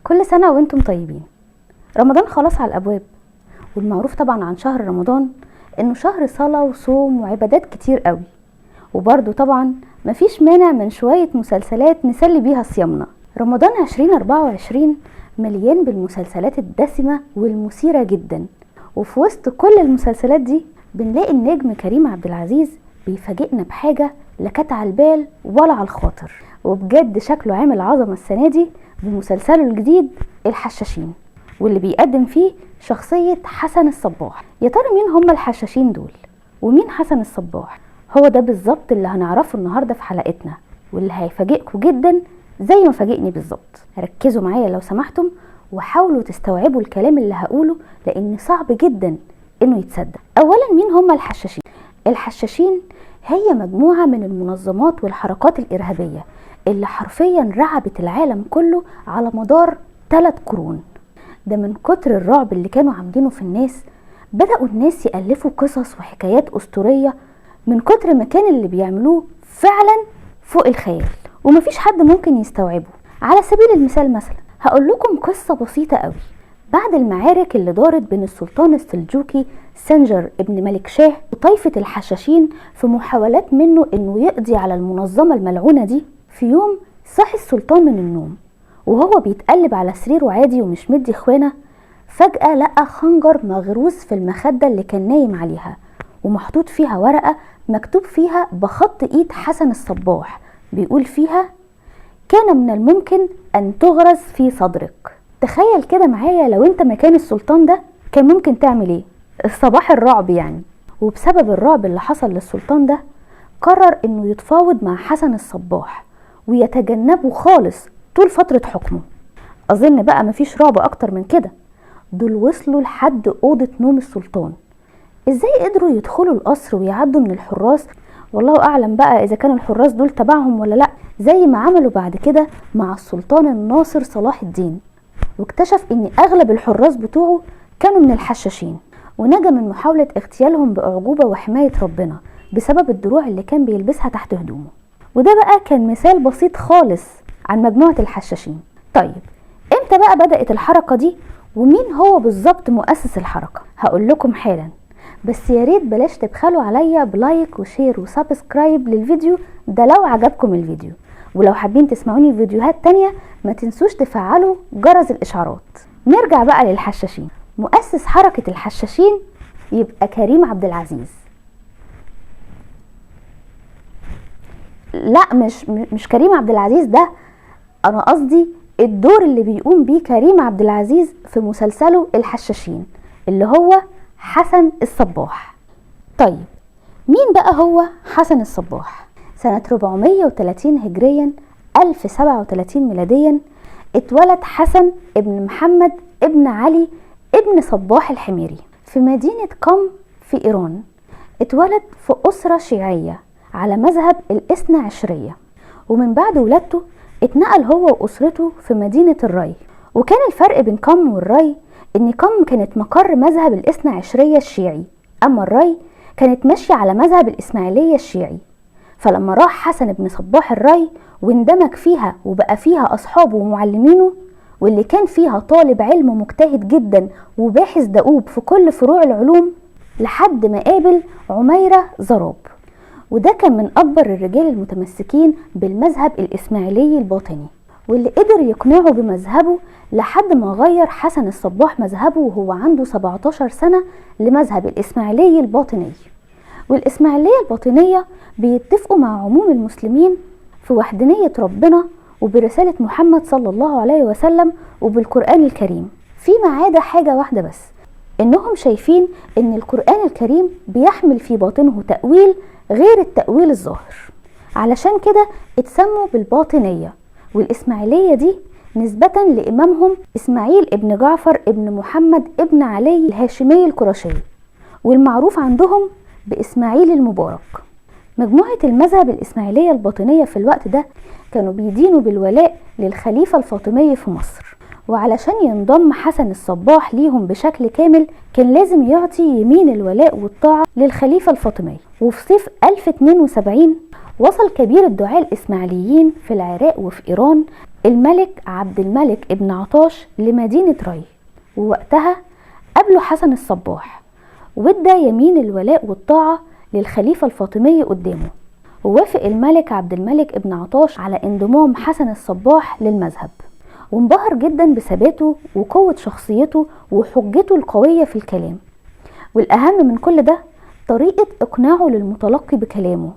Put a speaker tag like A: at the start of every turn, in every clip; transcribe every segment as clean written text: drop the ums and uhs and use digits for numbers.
A: كل سنة وانتم طيبين. رمضان خلاص على الأبواب، والمعروف طبعا عن شهر رمضان انه شهر صلاة وصوم وعبادات كتير قوي، وبرده طبعا مفيش مانع من شوية مسلسلات نسلي بيها صيامنا. رمضان 2024 مليان بالمسلسلات الدسمة والمثيرة جدا، وفي وسط كل المسلسلات دي بنلاقي النجم كريم عبد العزيز بيفاجئنا بحاجة لا كانت على البال ولا على الخاطر، وبجد شكله عامل عظمة السنة دي بمسلسله الجديد الحشاشين، واللي بيقدم فيه شخصية حسن الصباح. يا ترى مين هم الحشاشين دول ومين حسن الصباح؟ هو ده بالظبط اللي هنعرفه النهاردة في حلقتنا، واللي هيفاجئكم جدا زي ما فاجئني بالظبط. ركزوا معايا لو سمحتم وحاولوا تستوعبوا الكلام اللي هقوله، لان صعب جدا انه يتصدق. اولا، مين هم الحشاشين؟ الحشاشين هي مجموعة من المنظمات والحركات الإرهابية اللي حرفيا رعبت العالم كله على مدار 3 قرون. ده من كتر الرعب اللي كانوا عاملينه في الناس، بدأوا الناس يألفوا قصص وحكايات أسطورية من كتر ما كان اللي بيعملوه فعلا فوق الخيال ومفيش حد ممكن يستوعبه. على سبيل المثال مثلا هقول لكم قصة بسيطة قوي. بعد المعارك اللي دارت بين السلطان السلجوقي سنجر ابن ملك شاه وطائفة الحشاشين في محاولات منه انه يقضي على المنظمة الملعونة دي، في يوم صحي السلطان من النوم وهو بيتقلب على سريره عادي ومش مدي اخوانه، فجأة لقى خنجر مغروز في المخدة اللي كان نايم عليها، ومحطوط فيها ورقة مكتوب فيها بخط ايد حسن الصباح بيقول فيها: كان من الممكن ان تغرز في صدرك. تخيل كده معايا لو انت مكان السلطان ده كان ممكن تعمل ايه؟ الصباح الرعب يعني. وبسبب الرعب اللي حصل للسلطان ده قرر انه يتفاوض مع حسن الصباح ويتجنبه خالص طول فترة حكمه. اظن بقى مفيش رعب اكتر من كده. دول وصلوا لحد اوضة نوم السلطان. ازاي قدروا يدخلوا القصر ويعدوا من الحراس؟ والله اعلم بقى اذا كانوا الحراس دول تبعهم ولا لا، زي ما عملوا بعد كده مع السلطان الناصر صلاح الدين، واكتشف ان اغلب الحراس بتوعه كانوا من الحشاشين، ونجا من محاولة اغتيالهم بأعجوبة وحماية ربنا بسبب الدروع اللي كان بيلبسها تحت هدومه. وده بقى كان مثال بسيط خالص عن مجموعة الحشاشين. طيب امتى بقى بدأت الحركة دي ومين هو بالظبط مؤسس الحركة؟ هقول لكم حالا، بس يا ريت بلاش تبخلوا عليا ب like و share و subscribe للفيديو ده لو عجبكم الفيديو، ولو حابين تسمعوني في فيديوهات تانية ما تنسوش تفعلوا جرس الإشعارات. نرجع بقى للحشاشين. مؤسس حركة الحشاشين يبقى كريم عبد العزيز. لا مش كريم عبد العزيز ده، انا قصدي الدور اللي بيقوم بيه كريم عبد العزيز في مسلسله الحشاشين اللي هو حسن الصباح. طيب مين بقى هو حسن الصباح؟ سنة 430 هجريا 1037 ميلاديا اتولد حسن ابن محمد ابن علي ابن صباح الحميري في مدينة قم في إيران. اتولد في أسرة شيعية على مذهب الاثنى عشرية، ومن بعد ولادته اتنقل هو وأسرته في مدينة الري. وكان الفرق بين قم والري إن قم كانت مقر مذهب الاثنى عشرية الشيعي، أما الري كانت ماشية على مذهب الإسماعيلية الشيعي. فلما راح حسن بن صباح الري واندمج فيها وبقى فيها أصحابه ومعلمينه، واللي كان فيها طالب علم مجتهد جدا وباحث دؤوب في كل فروع العلوم، لحد ما قابل عميرة زراب، وده كان من أكبر الرجال المتمسكين بالمذهب الإسماعيلي الباطني، واللي قدر يقنعه بمذهبه لحد ما غير حسن الصباح مذهبه وهو عنده 17 سنة لمذهب الإسماعيلي الباطني. والإسماعيلية الباطنية بيتفقوا مع عموم المسلمين في وحدانية ربنا وبرسالة محمد صلى الله عليه وسلم وبالقرآن الكريم، فيما عدا حاجة واحدة بس، إنهم شايفين إن القرآن الكريم بيحمل في باطنه تأويل غير التأويل الظاهر، علشان كده اتسموا بالباطنية. والإسماعيلية دي نسبة لإمامهم إسماعيل ابن جعفر ابن محمد ابن علي الهاشمي القرشي، والمعروف عندهم بإسماعيل المبارك. مجموعة المذهب الإسماعيلية الباطنية في الوقت ده كانوا بيدينوا بالولاء للخليفة الفاطمي في مصر، وعلشان ينضم حسن الصباح ليهم بشكل كامل كان لازم يعطي يمين الولاء والطاعة للخليفة الفاطمي. وفي صيف 1072 وصل كبير الدعاة الإسماعيليين في العراق وفي إيران الملك عبد الملك ابن عطاش لمدينة ري، ووقتها قابله حسن الصباح وادى يمين الولاء والطاعة للخليفة الفاطمي قدامه. ووافق الملك عبد الملك ابن عطاش على انضمام حسن الصباح للمذهب، وانبهر جدا بثباته وقوة شخصيته وحجته القوية في الكلام، والأهم من كل ده طريقة إقناعه للمتلقي بكلامه،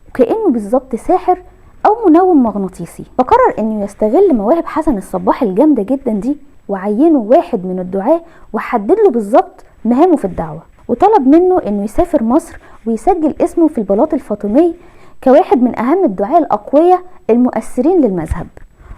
A: وكأنه بالظبط ساحر أو منوم مغناطيسي. فقرر إنه يستغل مواهب حسن الصباح الجامدة جدا دي، وعينه واحد من الدعاة وحدد له بالظبط مهامه في الدعوة، وطلب منه إنه يسافر مصر ويسجل اسمه في البلاط الفاطمي كواحد من أهم الدعاة الأقوياء المؤثرين للمذهب.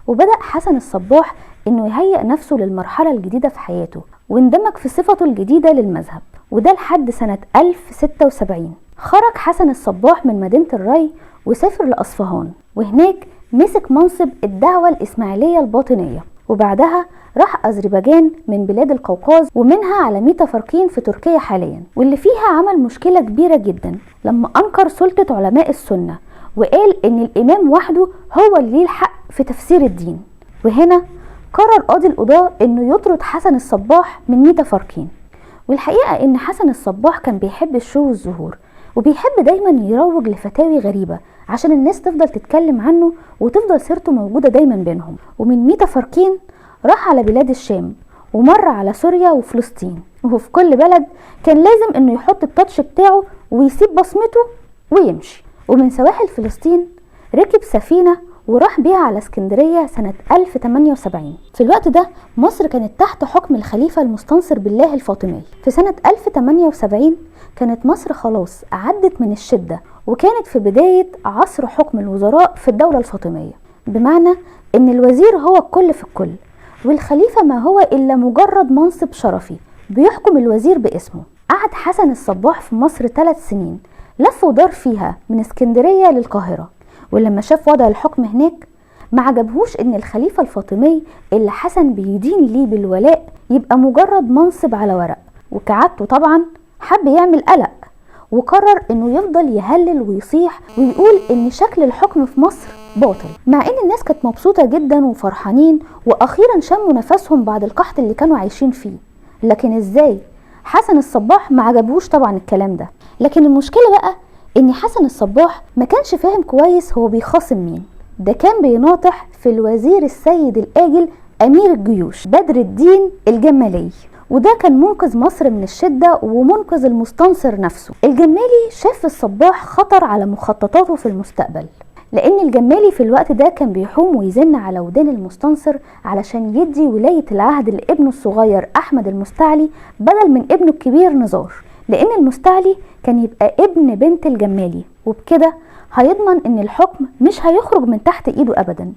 A: وبدأ حسن الصباح إنه يهيئ نفسه للمرحلة الجديدة في حياته، واندمج في صفته الجديدة للمذهب، وده لحد سنة 1076. خرج حسن الصباح من مدينة الري وسافر لأصفهان، وهناك مسك منصب الدعوة الإسماعيلية الباطنية، وبعدها راح أذربيجان من بلاد القوقاز، ومنها على ميتافرقين في تركيا حاليا، واللي فيها عمل مشكلة كبيرة جدا لما أنكر سلطة علماء السنة وقال إن الإمام وحده هو اللي ليه الحق في تفسير الدين. وهنا قرر قاضي القضاة إنه يطرد حسن الصباح من ميتافرقين. والحقيقة إن حسن الصباح كان بيحب ال show والظهور، وبيحب دايما يروج لفتاوي غريبة عشان الناس تفضل تتكلم عنه وتفضل سيرته موجودة دايما بينهم. ومن ميتافرقين راح على بلاد الشام، ومر على سوريا وفلسطين، وفي كل بلد كان لازم انه يحط ال touch بتاعه ويسيب بصمته ويمشي. ومن سواحل فلسطين ركب سفينة وراح بيها على اسكندرية سنة 1078. في الوقت ده مصر كانت تحت حكم الخليفة المستنصر بالله الفاطمي. في سنة 1078 كانت مصر خلاص عدت من الشدة، وكانت في بداية عصر حكم الوزراء في الدولة الفاطمية، بمعنى ان الوزير هو الكل في الكل، والخليفة ما هو إلا مجرد منصب شرفي بيحكم الوزير باسمه. قعد حسن الصباح في مصر 3 سنين، لف ودار فيها من اسكندرية للقاهرة، ولما شاف وضع الحكم هناك ما عجبهوش ان الخليفة الفاطمي اللي حسن بيدين ليه بالولاء يبقى مجرد منصب على ورق، وكعادته طبعا حب يعمل قلق، وقرر انه يفضل يهلل ويصيح ويقول ان شكل الحكم في مصر باطل، مع ان الناس كانت مبسوطة جدا وفرحانين واخيرا شموا نفسهم بعد القحط اللي كانوا عايشين فيه. لكن ازاي حسن الصباح ما عجبهوش طبعا الكلام ده. لكن المشكلة بقى ان حسن الصباح ما كانش فاهم كويس هو بيخاصم مين، ده كان بيناطح في الوزير السيد الآجل امير الجيوش بدر الدين الجمالي، وده كان منقذ مصر من الشدة ومنقذ المستنصر نفسه. الجمالي شاف الصباح خطر على مخططاته في المستقبل، لان الجمالي في الوقت ده كان بيحوم ويزن على ودان المستنصر علشان يدي ولاية العهد لابنه الصغير احمد المستعلي بدل من ابنه الكبير نزار، لان المستعلي كان يبقى ابن بنت الجمالي، وبكده هيضمن ان الحكم مش هيخرج من تحت ايده ابدا.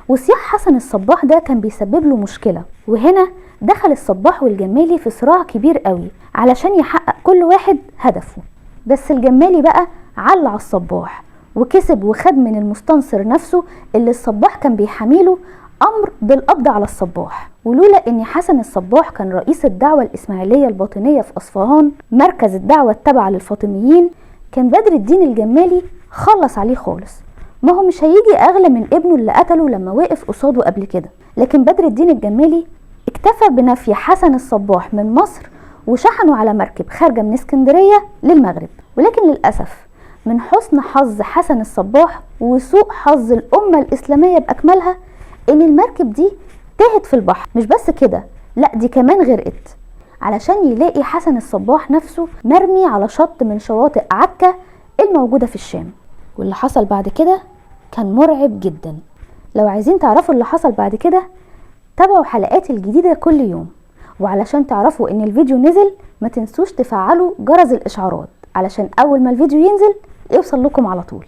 A: وصياح حسن الصباح ده كان بيسبب له مشكلة، وهنا دخل الصباح والجمالي في صراع كبير قوي علشان يحقق كل واحد هدفه. بس الجمالي بقى على الصباح وكسب وخد من المستنصر نفسه اللي الصباح كان بيحميله امر بالقبض على الصباح. ولولا ان حسن الصباح كان رئيس الدعوة الاسماعيلية الباطنية في اصفهان مركز الدعوة التابعة للفاطميين، كان بدر الدين الجمالي خلص عليه خالص، ما هو مش هيجي اغلى من ابنه اللي قتله لما وقف قصاده قبل كده. لكن بدر الدين الجمالي اكتفى بنفي حسن الصباح من مصر وشحنه على مركب خارجة من اسكندرية للمغرب. ولكن للأسف من حسن حظ حسن الصباح وسوء حظ الأمة الإسلامية بأكملها إن المركب دي تاهت في البحر. مش بس كده، لا دي كمان غرقت، علشان يلاقي حسن الصباح نفسه مرمي على شط من شواطئ عكا الموجودة في الشام. واللي حصل بعد كده كان مرعب جدا. لو عايزين تعرفوا اللي حصل بعد كده تابعوا حلقاتي الجديدة كل يوم، وعلشان تعرفوا ان الفيديو نزل ما تنسوش تفعلوا جرس الاشعارات علشان اول ما الفيديو ينزل يوصل لكم على طول.